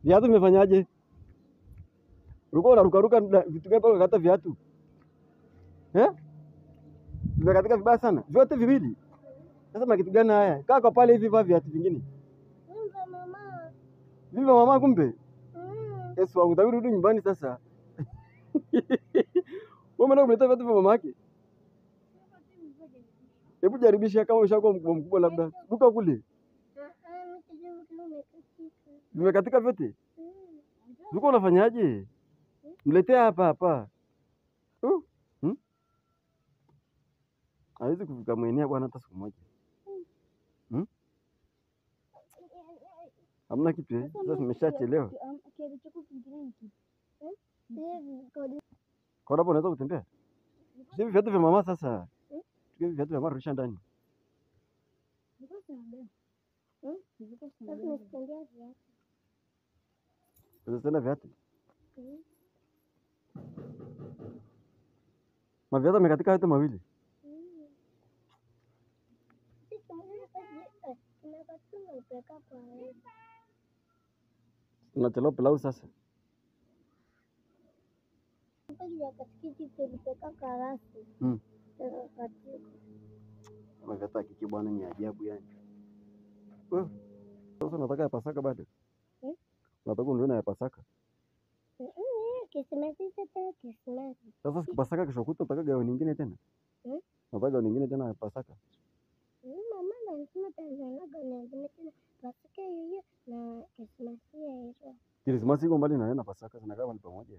Viatu vimefanyaje? Ulikuwa unarukaruka vitu gani mpaka ukakata viatu? Eh? Vimekatika vibaya sana. Vyote viwili. Sasa makitu gani haya? Kaa kwa pale hivi vaa viatu vingine. Mva mama. Vipi mama kumbe? Yesu wangu, utabidi rudi nyumbani sasa. Wewe umeenda kumletea viatu vya mama yake? Hebu jaribisha kama ushakuwa mkubwa mkubwa labda. Duka kule. Vimekatika vyote? Ulikuwa unafanyaje? Mletea hapa hapa. Hmm? Hawezi kufika mwenea bwana hata siku moja. Hmm? Hamna kitu eh? Sasa nimeshachelewa. Kwa hapo unaweza kutembea? Sio viatu vya mama sasa. Chukua viatu vya mama rudisha ndani. Unatenda viatu? Maviatu yamekatika yote mawili. Unachelewa pilau sasa. Maviatu ya kike bwana ni ajabu yani. Sasa unataka ya Pasaka bado? Unataka ununue ya Pasaka? Sasa siku Pasaka kesho kutwa unataka gauni nyingine tena? Unataka gauni nyingine tena ya Pasaka? Mama anasema tanzania gauni nyingine tena Pasaka hiyo na Krismasi hiyo. Krismasi iko mbali na wewe na Pasaka zinakaa mbali pamoja.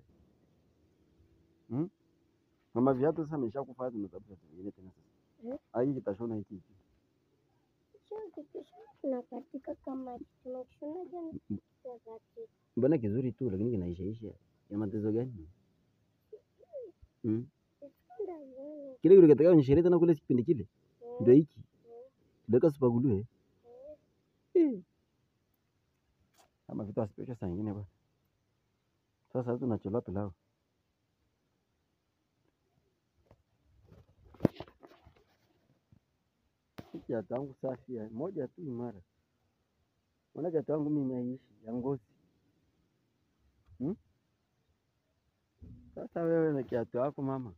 Mama viatu sasa ameshakufa tunatafuta viatu vingine tena sasa. Hii kitashona hiki hiki. Tunakatika kama tunakishona jana tunakatika. Mbona kizuri tu lakini kinaishaisha. Ya matezo gani? Kile kile katika sherehe tena kule kipindi kile. Ndio hiki. Ndio super glue. Kama vitu asipesha saa nyingine bwana. Sasa tunachelewa pilau. Kiatu yangu safi ya moja tu imara. Maana kiatu yangu mimi naishi ya ngozi. Sasa wewe na kiatu yako mama.